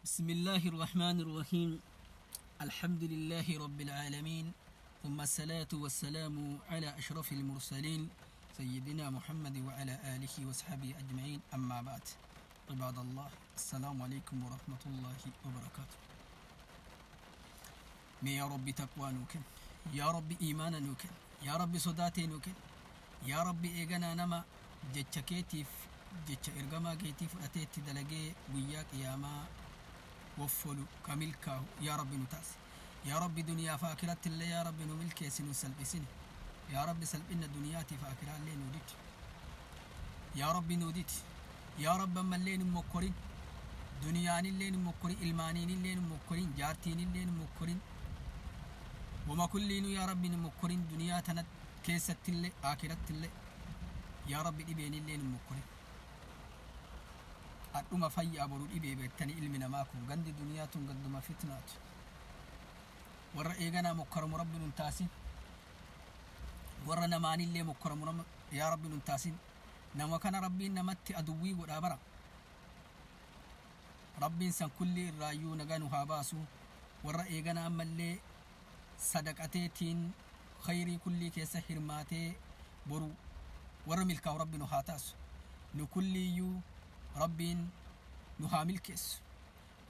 بسم الله الرحمن الرحيم الحمد لله رب العالمين ثم الصلاة والسلام على أشرف المرسلين سيدنا محمد وعلى آله وصحبه أجمعين أما بعد عباد الله السلام عليكم ورحمة الله وبركاته Mee yaa Rabbi taqwaa nuu kenni. Yaa Rabbi iimaana nuu kenni. Yaa Rabbi sodaa tee nuu kenni. Yaa Rabbi eeganaa nama jecha keetiif jecha ergamaa keetii fudhatee itti dalagee guyyaa qiyaamaa woffolu ka milkaahu yaa Rabbi nu taasi. Yaa Rabbi duniyaaf aakirattillee yaa Rabbi nu milkeessi nun salphisini. Yaa Rabbi salphinna duniyaatiif aakiraallee nuu didi. Yaa Rabbi nuu didi. Yaa Rabbi ammallee nun mokkorin. Duniyaanillee nun mokkorin, ilmaaniinillee nun mokkorin, jaartiinillee nun mokkorin. Wama kulliinuu yaa Rabbi nun mokkorin duniyaa tana keessattillee aakirattillee. Yaa Rabbi dhibeenillee nun mokkorin. Adhuma fayyaa boru dhibee beektanii ilmi namaa kun gandi duniyaa tun ganduma fitnaatu. Warra eeganaa mokkoramu Rabbi nun taasin. Warra namaanillee mokkoramu yaa Rabbi nun taasin. Nama kana Rabbiin namatti aduwwii godhaa bara. Rabbiin san kullii irraayyuu nagaa nu haa baasu. Warra eegana ammallee sadaqateetiin khayrii kullii keessa hirmaatee boru warra milkaahu Rabbi nu haa taasu. Nu kulliiyyuu Rabbiin nu haa milkeessu.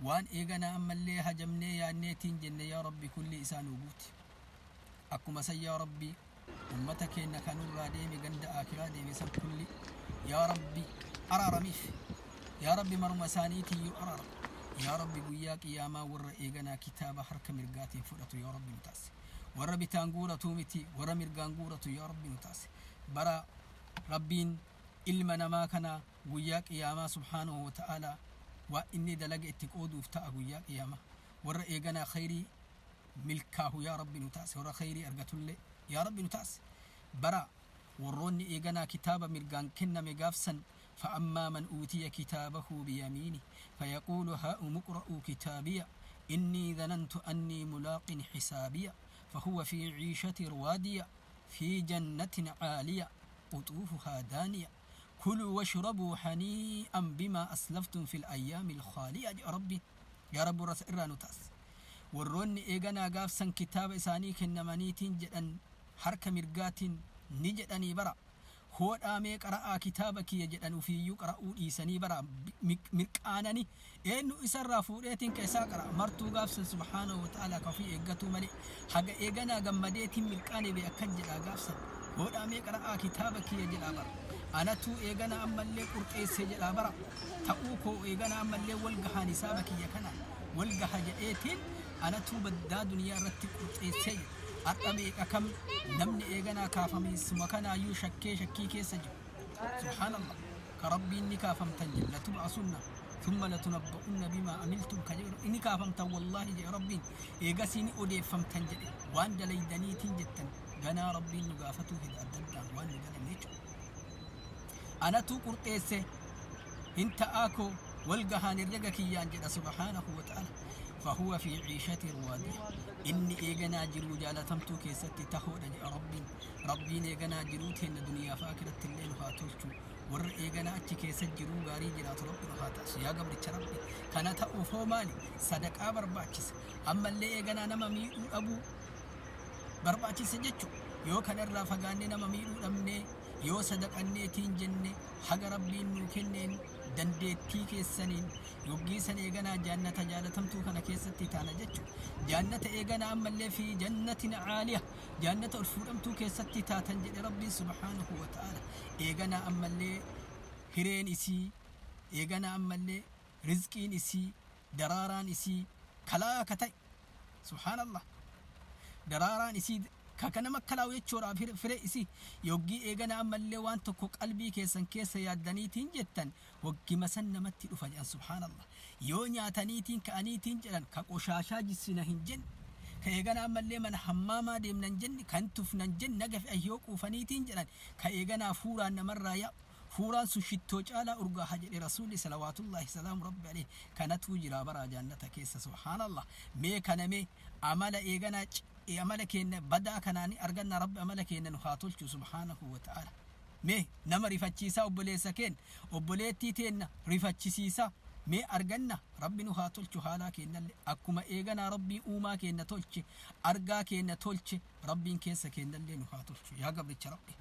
Waan eeganaa ammallee hajamnee yaanneetiin jenne yaa Rabbi kullii isaa nuu guuti. Akkuma san yaa Rabbi Ummata keenna ka nurraa deeme ganda aakiraa deeme san kulli yaa Rabbi araaramiif. Yaa Rabbi maruma isaaniitiiyyuu araaram. Yaa Rabbi guyyaa qiyaamaa warra eeganaa kitaaba harka mirgaatiin fudhatu yaa Rabbi nu taasi. Warra bitaan guuratuu miti warra mirgaan guuratu yaa Rabbi nu taasi. Bara Rabbiin ilma namaa kana guyyaa qiyaamaa subhaanahu wa ta'aalaa waa inni dalage itti qooduuf ta'a guyyaa qiyaamaa. Warra eeganaa khayrii milkaahu yaa Rabbi nu taasi warra kheyrii argatullee yaa Rabbi nu taasi bara warroonni eeganaa kitaaba mirgaan kenname gaafsan fa'ammaa man uutiya kitaabahu biyamiinih fayaquulu haa'umuqra'uu kitaabiya innii dhanantu annii mulaaqin hisaabiya fahuwa fii ciishatin raadiya fii jannatin caaliya quxuufuhaa daaniya kuluu washrabuu hanii'an bimaa aslaftum fil ayyaamil khaaliya jedha Rabbiin yaa Rabbi warra irraa nu taasi Warroonni eeganaa gaaf san kitaaba isaanii kennamaniitiin jedhan harka mirgaatiin ni jedhanii bara hoodhaa mee qara'aa kitaaba kiyya jedhan ufiiyyuu qara'uu dhiisanii bara mirqaanani eennu isarraa fuudheetiin ka isaa qara'a martuu gaaf san subhaanahu wa ta'aalaa ka ufii eeggatuu malee haga eeganaa gammadeetiin mirqaane bee akkan jedhaa gaaf san hoodhaa mee qara'aa kitaaba kiyya jedhaa bara anatuu eeganaa ammallee qurxeesse jedhaa bara ta'uu koo eeganaa ammallee wal gahaan hisaaba kiyya kanaan wal gaha jedheetiin anatuu baddaa duniyaa irratti qurxeessee jedhe. Har'a meeqa kam namni eeganaa kaafamiinsuma kanaayyuu shakkee shakkii keessa jiru. Subhaanallah. Ka Rabbiin ni kaafamtan jedhe latub'asunna thumma latunabba'unna bimaa amiltum ka jedhu ni kaafamtan wallaahi jedhe Rabbiin eegasii ni odeeffamtan jedhe waan dalaydaniitiin jettan ganaa Rabbiin nu gaafatuu heda adda addaan waan nu dalanne jechuudha. Anatuu qurxeesse hin ta'aa koo wal gahaan herrega kiyyaan jedha subhaanahu wa ta'ala fahuwa fi ciishatin raadiya inni eeganaa jiruu jaalatamtuu keessatti tahoodha jedha Rabbiin. Rabbiin eeganaa jiruu teenna duniyaa fi aakiratti illee nu haa tolchu. Warra eeganaa achi keessa jiruu gaarii jiraatu Rabbi nu haa taasisu. Yaa gabricha Rabbi kana ta'uuf hoo maali? Sadaqaa barbaachisa. Ammallee eeganaa nama miidhuu dhabuu barbaachisa jechuudha. Yoo kanarraa fagaannee nama miidhuu dhabnee yoo sadaqanneetiin jenne haga Rabbiin nuu kenneen dandeettii keessaniin yoggii san eeganaa jaannata jaalatamtuu kana keessatti taana jechu. Jaannata eeganaa ammallee fi jannatin caaliya jaannata ol fuudhamtuu keessatti taatan jedhe Rabbiin subhaanahu wa ta'aala. Eeganaa ammallee hireen isii eeganaa ammallee rizqiin isii daraaraan isii kalaa ka ta'e subhaanallah daraaraan isii ka ka nama kalaawu jechuudhaaf fire isii yoggii eegana ammallee waan tokko qalbii keessan keessa yaaddaniitiin jettan hoggima san namatti dhufa jedhan subhaanallah yoo nyaataniitiin ka'aniitiin jedhan ka qoshaashaa jissina hin jenne ka eegana ammallee mana hammaamaa deemnan jenne kan tufnan jenne naga fe'an yoo quufaniitiin jedhan ka eeganaa fuuraan namarraa yaa'u Fuuraan sun shittoo caalaa urgaaha jedhe Rasuulli salawaatullaahi salaamu rabbi aleyh kanatuu jiraa baraa jaannata keessa subhaanallah mee kana mee amala eeganaa amala keenna badaa kanaa ni argannaa rabbi amala keenna nu haa tolchuu subhaanahu wa ta'aala mee nama rifachiisaa obboleessa keenna obboleettii teenna rifachisiisaa Mee arganna? Rabbi nu haa tolchu haalaa keennalle akkuma eeganaa Rabbii uumaa keenna tolche, argaa keenna tolche, Rabbiin keessa keennallee nu haa tolchu. Yaa gabricha Rabbi,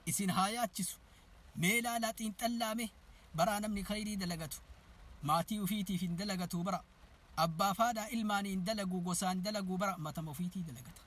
isin haa yaachisu. Mee laalaa xiinxallaa mee baraa namni khayrii dalagatu maatii ufiitiif hin dalagatuu bara abbaaf haadhaa ilmaanii hin dalaguu gosaan dalaguu bara matama ufiitii dalagata.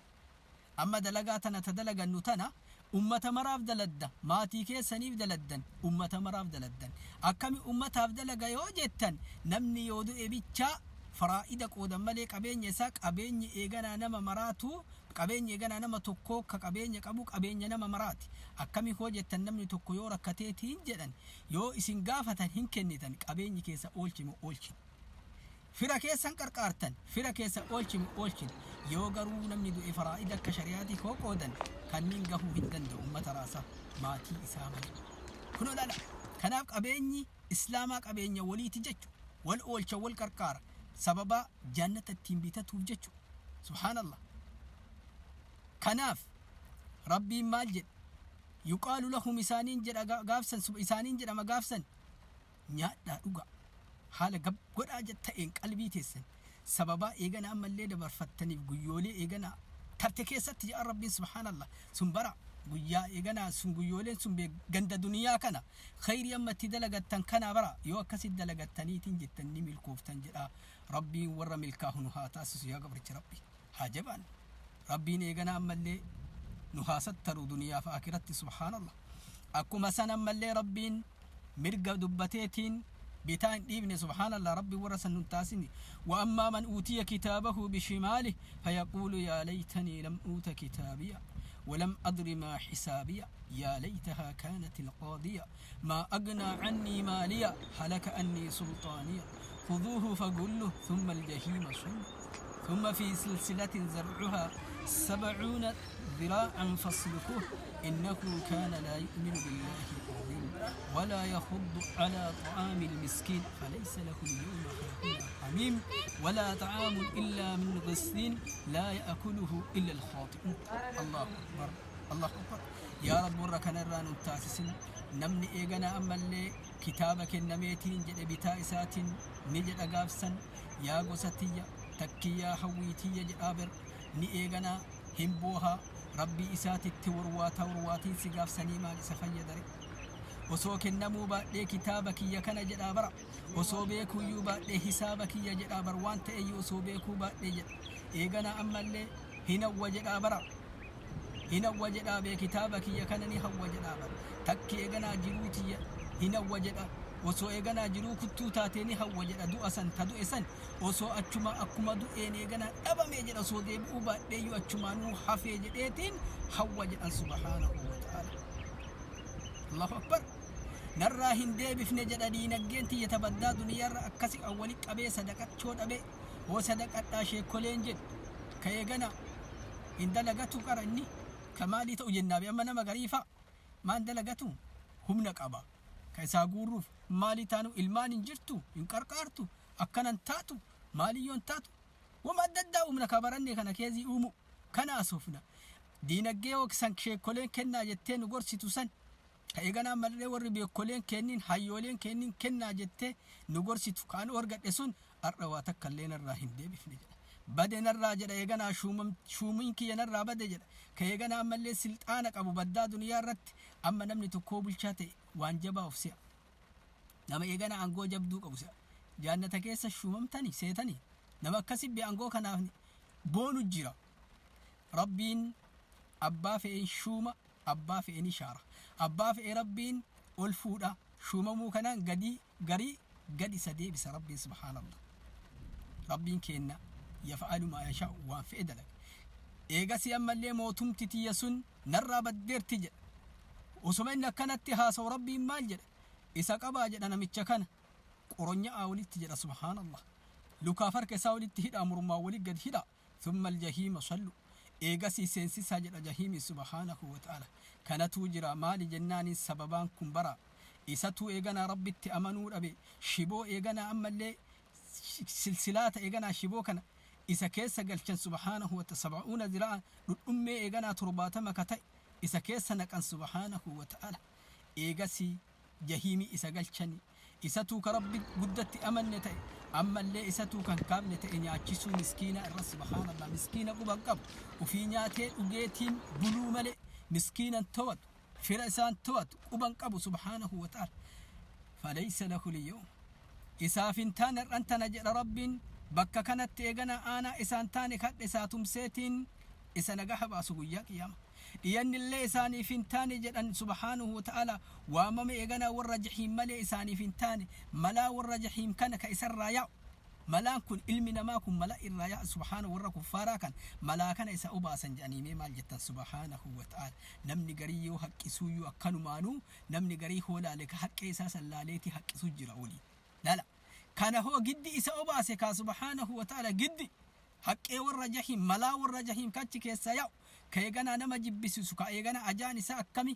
Amma dalagaa tana ta dalagannu tana ummata maraaf daladda, maatii keessaniif daladdan, ummata maraaf daladdan. Akkami ummataaf dalaga yoo jettan, namni yoo du'e bichaa faraa'ida qoodan malee qabeenya isaa qabeenyi eeganaa nama maraatuu, qabeenyi eeganaa nama tokkoo ka qabeenya qabu qabeenya nama maraati. Akkami hoo jettan namni tokko yoo rakkateetiin jedhan yoo isin gaafatan hin kennitan qabeenyi keessa oolchi moo oolchine. Fira keessan qarqaartan, fira keessa oolchinu oolchine. Yoo garuu namni du'e faraa'ida akka shari'aati hoo qoodan, kanniin gahuu hin danda'u ummata raasaa, maatii isaa malee. Kunoo laala. Kanaaf qabeenyi Islaamaa qabeenya waliiti jechu. Wal oolcha, wal qarqaara. Sababaa jannata ittiin bitatuuf jechu. Subhaanallah. Kanaaf Rabbiin maal jedhe? Yuqaalu lahum isaaniin jedha gaafsan isaaniin jedhama gaafsan nyaadhaa dhugaa. Haala gab godhaa ta'een qalbii teessan sababaa eegana ammallee dabarfattaniif guyyoolee eeganaa tarte keessatti jedhan Rabbiin subhaanallah sun bara guyyaa eeganaa sun guyyooleen sun bee ganda duniyaa kana khayrii amma itti dalagattan kanaa bara yoo akkasitti dalagattaniitiin jettan ni milkooftan jedha Rabbiin warra milkaahu nu haa taasisu yaa gabricha Rabbi haa jabaan Rabbiin eeganaa ammallee nu haa sattaru duniyaaf aakiratti subhaanallah akkuma san ammallee Rabbiin mirga dubbateetiin bitaa hin dhiifne subhaanallah Rabbi warra san nun taasini wa ammaa man uutiya kitaabahu bishimaalih fayaquulu yaa laytanii lam uuta kitaabiya ولم أدر ما حسابيا يا ليتها كانت القاضية ما أغنى عني ماليا هلك أني سلطانيا خذوه فغلوه ثم الجحيم صلوه ثم في سلسلة زرعها 70 ذراعا فاسلكوه إنه كان لا يؤمن بالله العظيم ولا يحض على طعام المسكين فليس له اليوم هاهنا حميم ولا طعام إلا من غسلين لا يأكله إلا الخاطئون الله أكبر الله أكبر يا رب warra kanarraa nun taasisin namni eeganaa ammallee kitaaba kennameetiin jedhe bitaa isaatiin ni jedha gaafsan yaa gosa tiyya takkii yaa hawwii tiyya jedhaa ber ni eeganaa hin boohaa Rabbii isaatitti worwaataa worwaatiinsi gaafsanii maal isa fayyadare osoo kennamuu baadhee kitaaba kiyya kana jedhaa bara osoo beekuuyyuu baadhee hisaaba kiyya jedhaa bar waan ta'eyyuu osoo beekuu baadhee jedha eeganaa ammallee hin hawwa jedhaa bara hin hawwa jedhaa bee kitaaba kiyya kana ni hawwa jedhaa bar takki eeganaa jiruu tiyya hin hawwa jedha osoo eeganaa jiruu kuttuu taatee ni hawwa jedha du'a san ta du'e san osoo achuma akkuma du'een eeganaa dhabamee jedha osoo deebi'uu baadheeyyuu achumaanuu hafee jedheetiin hawwa jedhan subhaanahu wa ta'ala Allahu akbar narraa hin deebifne jedha diinaggeen tiyya ta baddaa duniyaarra akkasi awwali qabee sadaqachoo dhabe hoo sadaqadhaa sheekkoleen jedhu ka eegana hin dalagatu qara inni ka maalii ta'u jennaabi amma nama gariifa maan dalagatu humna qaba ka isaa guurruuf maalii taanu ilmaan hin jirtu hin qarqaartu akkanan taatu maaliyyoon taatu wama adda addaa uumna ka baranne kana keezii uumu kana asoofna diinaggee yookisan sheekkoleen kennaa jettee nu gorsitu san ka eeganaa mallee warri beekkoleen kennin hayyooleen kennin kennaa jettee nu gorsitu kaan orgadhe sun har'a waa takka illee narraa hin deebifne jedha. Bade narraa jedha eeganaa shuumiin kiyya narraa bade jedha. Ka eeganaa ammallee silxaana qabu baddaa duniyaa irratti amma namni tokkoo bulchaa ta'e waan jabaa of se'a. Nama eeganaa aangoo jabduu qabu se'a. Jaannata keessa shuumamtani seetani nama akkasi be aangoo kanaaf boonu jira. Rabbiin abbaa fe'een shuuma abbaa fe'e ni shaara. Abbaa fe'e Rabbiin ol fuudha shuumamuu kanaan gadii garii gad isa deebisa Rabbiin subhaanallah. Rabbiin keenna yaf'alu maa yashaa'u waan fe'e dalaga. Eegasii ammallee mootumti tiyya sun narraa baddeerti jedha. Osoma inni akkanatti haasawu Rabbiin maal jedha? Isa qabaa jedha namicha kana. Qoronya'aa walitti jedha subhaanallah. Lukaaf harka isaa walitti hidhaa mormaan wali gad hidhaa. Thumma aljahiima sallu. Eegasii seensisaa jedha jahiimi subhaanahu wa ta'ala. Kanatuu jira maali jennaaniin sababaan kun bara isatuu eeganaa Rabbitti amanuu dhabe shiboo eeganaa ammallee silsilaata eeganaa shiboo kana isa keessa galchan subhaanahu wa ta'ala sab'uuna zira'an dhudhummee eeganaa 70 ka ta'e isa keessa naqan subhaanahu wa ta'ala eegasii jahiimii isa galchani. Isatuu ka Rabbi guddatti amanne ta'e, ammallee isatuu kan kaafne ta'e nyaachisuu miskiinaa irra. Subhaanallah, miskiina quba hin qabu, ufii nyaatee dhugeetiin buluu malee miskiinan towatu, fira isaan towatu, quba hin qabu. Subhaanahu wa ta'ala, falaysa lahu lyawm, isaaf hin taane har'an tana jedha Rabbiin. Bakka kanatti eegana aanaa isaan taane kadhe isaa tumseetiin isa nagaha baasu guyyaa qiyaama. Dhiyannillee isaaniif hin taane jedhan subhaanahu wa ta'ala. Waamama eeganaa warra jahiim malee isaaniif hin taane. Malaa warra jahiim kana ka isarraa yaa'u, malaan kun ilmi namaa kun malaa irraa yaa'a, subhaana, warra kuffaaraa kan malaa kana isa obaasan jedhanii. Mee maal jettan? Subhaanahu wa ta'ala, namni garii yoo haqqisuuyyuu akkanumaanuu, namni garii hoo laale ka haqqee isaa san laaleeti haqqisuu jira waliin laala. Kana hoo giddi isa obaase kaa, subhaanahu wa ta'ala, giddi haqqee warra jahiim, malaa warra jahiim ka achi keessaa yaa'u, ka eeganaa nama jibbisiisu, ka eeganaa ajaan isaa akkami,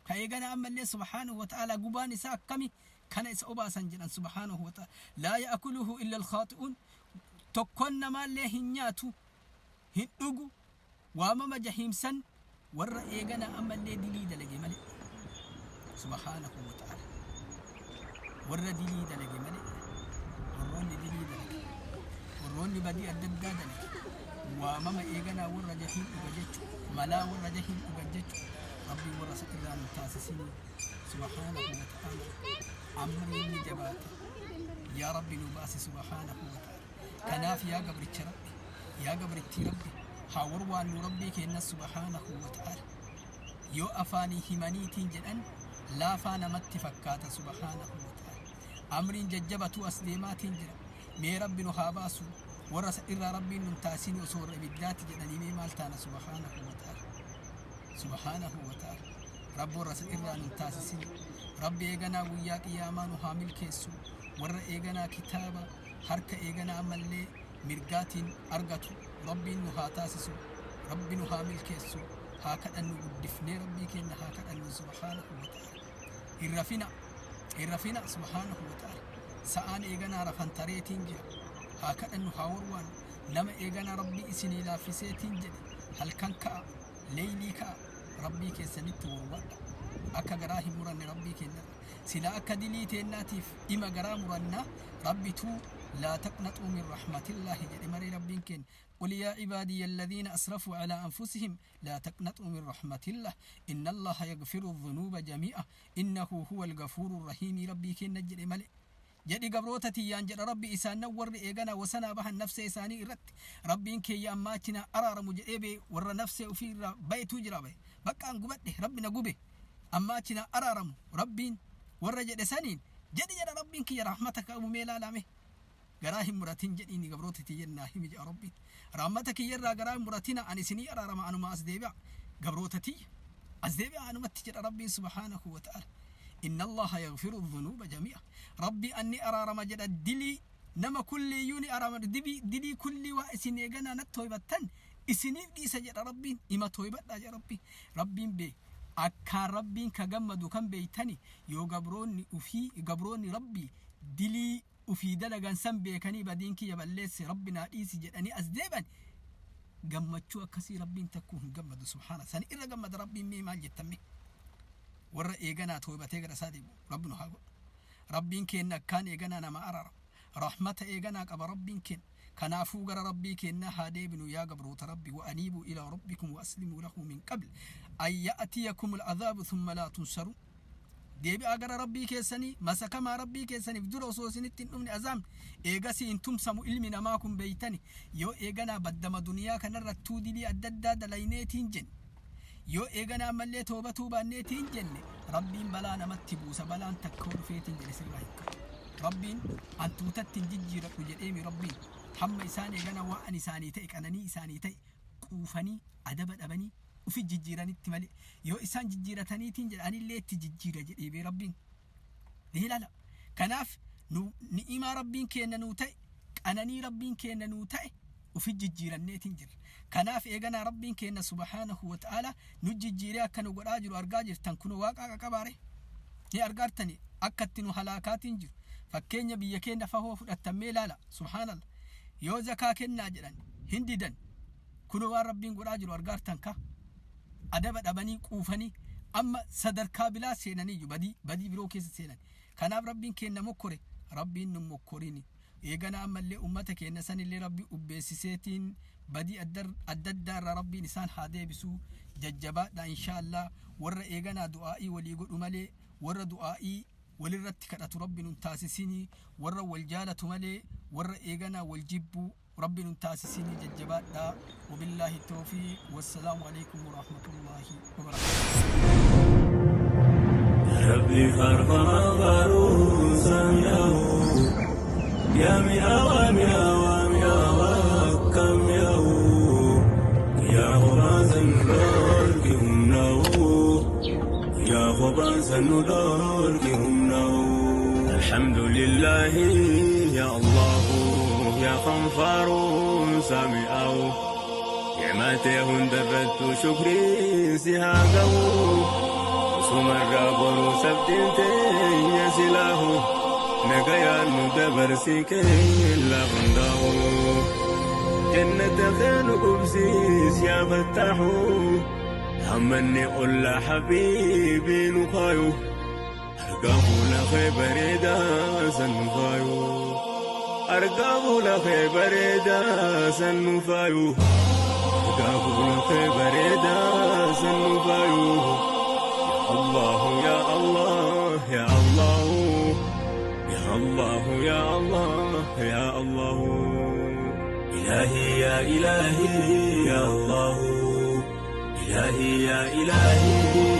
ka eeganaa ammallee, subhaanahu wa ta'ala, gubaan isaa akkami kana isa obaasan jedhan. Subhaanahu wa ta'ala, laa ya'kuluhu illa al-khaaxi'uun. Tokkoon namaallee hin nyaatu, hin dhugu waamama jahiim san warra eeganaa ammallee dilii dalage malee. Subhaanahu wa ta'ala, warra dilii dalage malee. Warroonni dilii dalage, warroonni badii adda addaa dalage waamama eeganaa warra jahiim dhuga jechu, malaa warra jahiim dhugan jechu. Rabbiin warra isa irraa nu taasisinii. Subhaanahu wa ta'ala, amriin ni jabaata. Yaa Rabbi, nu baasi. Subhaanahu wa ta'ala, kanaaf yaa gabricha Rabbi, yaa gabrittii Rabbi, haa warwaannu Rabbii keenna subhaanahu wa ta'ala. Yoo afaanii himaniitiin jedhan laafaa namatti fakkaata. Subhaanahu wa ta'ala, amriin jajjabatuu as deemaatiin jira. Mee Rabbi nu haa baasu, warra isa irraa Rabbiin nun taasisini. Osoo warra ibiddaati jedhanii mee maal taana? Subhaanahu wa ta'ala, subhaanahu wa ta'ala, Rabbi warra isa irraa nun taasisini. Rabbi eeganaa guyyaa qiyaamaa nu haa milkeessu, warra eeganaa kitaaba harka eeganaa ammallee mirgaatiin argatu Rabbiin nu haa taasisu. Rabbi nu haa milkeessu. Haa kadhannu guddifnee, Rabbii keenya haa kadhannu subhaanahu wa ta'ala. Hin rafina, hin rafina. Subhaanahu wa ta'ala, sa'aan eeganaa rafan tareetiin jira. Haa kadhannu, haa warwaannu. Nama eeganaa Rabbii isinii laaffiseetiin jedhe, halkan ka'a, leeylii ka'a, Rabbii keessanitti warwadha. Akka garaa hin muranne Rabbii keenyarra. Silaa akka dilii teennaatiif ima garaa murannaa, Rabbituu laa taqnaxuu min rahmatillaahi jedhe maree Rabbiin keenya. Qul yaa cibaadiyya alladhiina asrafuu alaa anfusihim laa taqnaxuu min rahmatillah inna Allaha yaghfiru dhunuuba jamii'a innahu huwal ghafuuru rahiimii Rabbii keenna jedhe malee. Jedhi gabroota tiyyaan jedha Rabbi, isaannan warri eeganaa wasanaa bahan nafsee isaanii irratti, Rabbiin keeyya ammaa achi naa araaramu jedhee bee. Warra nafsee ufii irraa bayetuu jira baye, baqqaan gubadhe, Rabbi na gube, ammaa achi naa araaramu Rabbiin warra jedhe saniin jedhi jedha Rabbiin kiyya rahmata qabu. Mee laalaa, mee garaa hin muratin jedhiini gabroota tiyyan naa himi jedha Rabbiin. Rahmata kiyya irraa garaa hin muratina, ani isinii araarama, anuma as deebi'a, gabroota tiyya as deebi'a anumatti jedha Rabbiin subhaanahu wa ta'ala. Inna Allaha yaghfiru dhunuuba jami'a, Rabbi anni araarama jedha, dilii nama kulliiyyuu ni araarama. Dilii kullii waa isin eeganaa natti toybattan isiniif dhiisa jedha Rabbiin. Ima toybadhaa jedha Rabbiin. Rabbiin bee akkaan Rabbiin ka gammadu kan beeytani yoo gabroonni ufii, gabroonni Rabbii dilii ufii dalagan san beekanii, badiin kiyya balleesse, Rabbi naa dhiisi jedhanii as deeban. Gammachuu akkasii Rabbiin takkuu hin gammadu. Subhaana, san irra gammada Rabbiin. Mee maal jettan? Mee warra eeganaa tooybatee gara isaa deebi'u Rabbi nu haa godhu. Rabbiin keenna akkaan eeganaa nama araara, rahmata eeganaa qaba Rabbiin keenna. Kanaafuu gara Rabbii keennaa haa deebinu yaa gabroota Rabbi. Wa aniibuu ilaa rabbikum wa aslimuu lahu min qabl an ya'tiyakum al'adhaabu thumma laa tunsaruun. Deebi'aa gara Rabbii keessanii, masakamaa Rabbii keessaniif dura osoo isinitti hin dhufne azaabni, eegasii hin tumsamu ilmi namaa kun. Beeytani, yoo eeganaa baddama duniyaa kanarrattuu dilii adda addaa dalayneetiin jenne, yoo eeganaa ammallee toobatuu baanneetiin jenne, Rabbiin balaa namatti buusa. Balaan takka hoo dhufeetiin jedhe sirraa hin ka'u. Rabbiin antuutatti hin jijjiiradhu jedheemi. Rabbiin hamma isaan eegana waan isaanii ta'e, qananii isaanii ta'e quufanii adaba dhabanii ufi jijjiiranitti malee, yoo isaan jijjiirataniitiin jedha anillee itti jijjiira jedhee bee Rabbiin ni ilaala. Kanaaf nu ni'imaa Rabbiin keenna nuu ta'e, qananii Rabbiin keenna nuu ta'e ufi jijjiiranneetiin jirra. Kanaaf eeganaa Rabbiin keenna subhaanahu wa ta'ala nu jijjiiree akka nu godhaa jiru argaa jirtan. Kunoo waaqaa qaqabaare ni argaartani akka itti nu halaakaatiin jiru. Fakkeenya biyya keenya fahoo fudhattan mee ilaala. Subhaanallah, yoo zakaa kennaa jedhan hin didan. Kunoo waan Rabbiin godhaa jiru argaartan ka adaba dhabanii quufanii amma sadarkaa bilaa seenaniiyyu, badii biroo keessa seenan. Kanaaf Rabbiin keenna mokkore, Rabbiin nun mokkorini. Eegana ammallee ummata keenna sanillee Rabbi ubbeessiseetiin badii adda addaa irraa Rabbiin isaan haa deebisu. Jajjabaadhaa inshaa Allah. Warra eeganaa du'aa'ii walii godhu malee warra du'aa'ii walirratti kadhatu Rabbi nun taasisini. Warra wal jaalatu malee warra eeganaa wal jibbu Rabbi nun taasisini. Jajjabaadhaa. Wabillaahi tawfiiq. Wassalaamu alaikum warahmatullaahi wabarakaatuh. Rabbi faarfama faaruu sami'ahu yaa mi'aawa mi'aawa mi'aawa akkam mi'aawu yaa kophaan san nu dhoorki humnaa'u yaa kophaan san nu dhoorki humnaa'u. Alhamdulillahi ya Allahu yaa kan faaruun sami'ahu ni'matee hundarrattu shukriin si haa ga'u. Sumarraa boruu sabtiin teenya silaahu nagayaan nu dabarsi keella hundaa'u. Jannata kee nu qubsiis yaa fattaahu hammanni ollaa habiibii nu kaayu argaa fuula kee bareedaa san nu faayu. Argaa fuula kee bareedaa san nu faayu. Argaa fuula kee bareedaa san nu faayu. Allahu ya Allah ya Allahu ya Allahu ya Allah ya Allahu. Ilahi ya ilahi ya Allahu. Ilahi ya ilahi.